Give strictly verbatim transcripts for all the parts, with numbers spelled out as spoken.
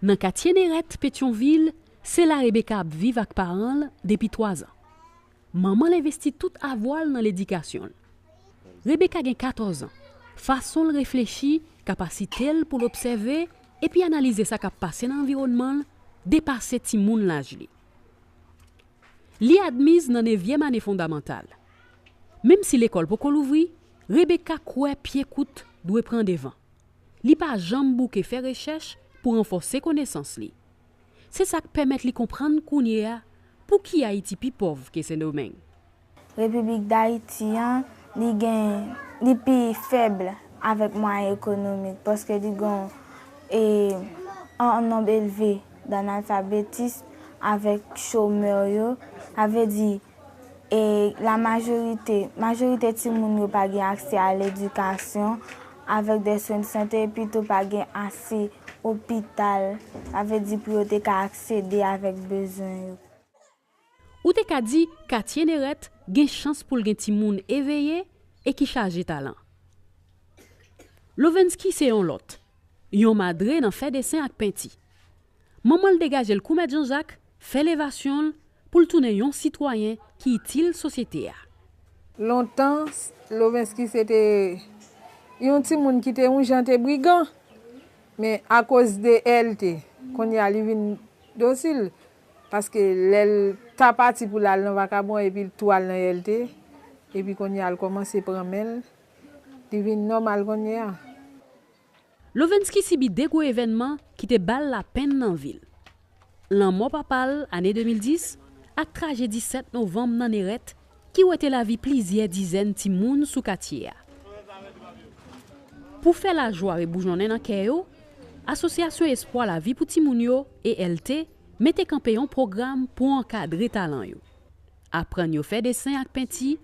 Nan katye Nerèt, Petyonvil, se la Rebecca ap viv ak paran l depi twazan. Manman l envesti tout avwa l nan ledikasyon l. Rebecca gen katòzan. Fason l reflechi, kapasite l pou l obsève epi analize sa k ap pase nan anviwònman l depase timoun laj li. Li admiz nan nevyèm ane fondamantal. Menm si lekòl poko louvri, Rebecca kwè pye kout dwe pran devan. Li pa janm bouke fè rechèch pou ranfòse konesans li. Se sa k pèmèt li konprann kounye a pouki Ayiti pi pòv ke Sendomeng. Repiblik Dayiti an, li gen, li pi fèb avèk mwayen ekonomik, paske li gen, e, an nonb elve d'analfabetis avèk chomè yo. Sa vle di, e, la majorite, majorite timoun yo pa gen aksè a ledikasyon avèk de swen de sante, epi tou pa gen ase opital, sa vle di pou yo te ka aksede avèk bezwen yo. Ou te ka di katye Nerèt gen chans pou l gen timoun eveye e ki chaje talan. Lovensky se yon lòt, yon madre nan fè desen ak penti. Manman l degaje l kou Mèt Janjak, fè levasyon l pou l tounen yon sitwayen ki itil sosyete a. Lontan, Lovensky se te yon timoun ki te yon jan te brigan, men akoz de L T, kounye a li vin dosil, paske lè l ta pati pou l al nan Vakabon, epi l tou al nan L T, epi kounye a l kòmanse pran men l, li vin nòmal kounye a. Lovensky sibi de gwo evènman ki te ba l lapenn nan vi l. Lanmò papa l, ane de mil dis, ak trajedi sèt novanm nan Nerèt, ki wete lavi plizyè dizèn timoun sou katye a. Pou fè lajwa reboujonnen nan kè yo, Asosyasyon Espwa Lavi pou Timoun yo, A L T, mete kanpe yon pwogram pou ankadre talan yo. Aprann yo fè desen ak penti,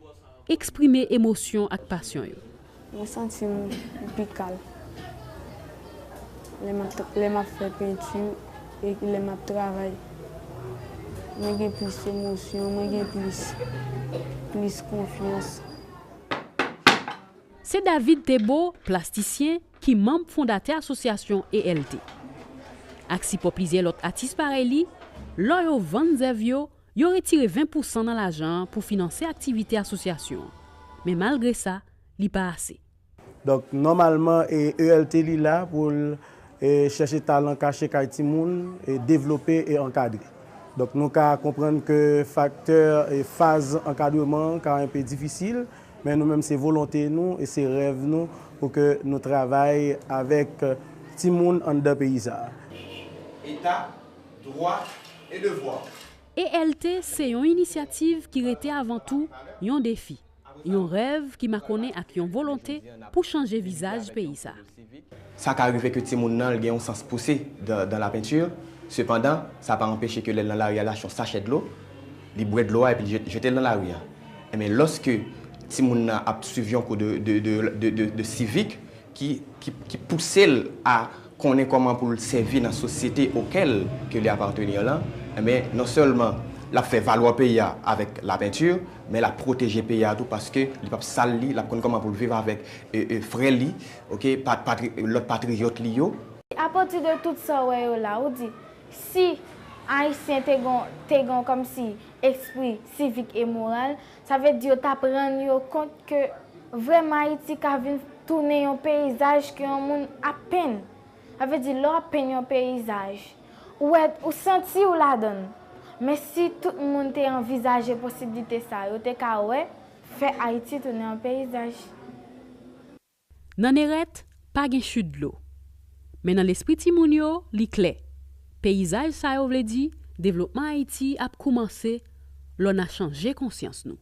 eksprime emosyon ak pasyon yo. Mwen santi m pi kalm lè m ap, lè m ap fè penti e lè m ap travay. Mwen gen plis emosyon, mwen gen plis, plis konfyans. Se David Thébault, plastisyen, ki manm fondatè asosyasyon A L T. Ak sipò plizyè lòt atis parèy li, lò yo vann zèv yo, yo retire ven pousan nan lajan an pou finanse aktivite asosyasyon an. Men malgre sa, li pa ase. Donk, nòmalman, e, A L T li la pou l, e, chèche talan kache kay timoun, e, devlope e ankadre. Donk, nou ka konprann ke faktè, e, faz ankadreman an ka enpe difisil, men nou menm se volonte nou e se rèv nou pou ke nou travay avèk timoun anndan peyi sa a. État, droit et devoir. A L T se yon inisyativ ki rete avan tou yon defi, yon rèv ki makonnen ak yon volonte pou chanje vizaj peyi sa. Sa ka rive ke timoun nan l gen yon sans pouse dan, dan la penti. Sepandan, sa pa anpeche ke lè l nan lari a, l achte yon sachè dlo, li bwè dlo a epi li jet-, jete l nan lari a. Enben, lòske timoun nan ap swiv yon kou de, de, de, de, de, de sivik ki, ki, ki pouse l a konnen kòman pou l sèvi nan sosyete okèl ke li apartenir lan, enben, non sèlman l ap fè valè peyi a avèk la penti, men l ap pwoteje peyi a tou, paske li p ap sal li, l ap konn kòman pou l viv avèk, e, e, frè li, oke, pat-, patri-, lòt patriyòt li yo. Apati de tout sa w wè yo la, ou di, si Ayisyen te gon, te gon kòmsi espri sivik e moral, sa vle di yo t ap rann yo kont ke vrèman Ayiti ka vin tounen yon peyizaj ke yon moun ap penn. Sa vle di lè w ap penn yon peyizaj, ou wè, ou santi w ladan l. Men si tout moun te anvizaje posiblite sa, yo te ka wè, fè Ayiti tounen yon peyizaj. Nan Nerèt, pa gen chit dlo. Men nan lespri timoun yo, li klè. Peyizaj sa yo vle di, devlopman Ayiti ap koumanse lò n a chanje konsyans nou.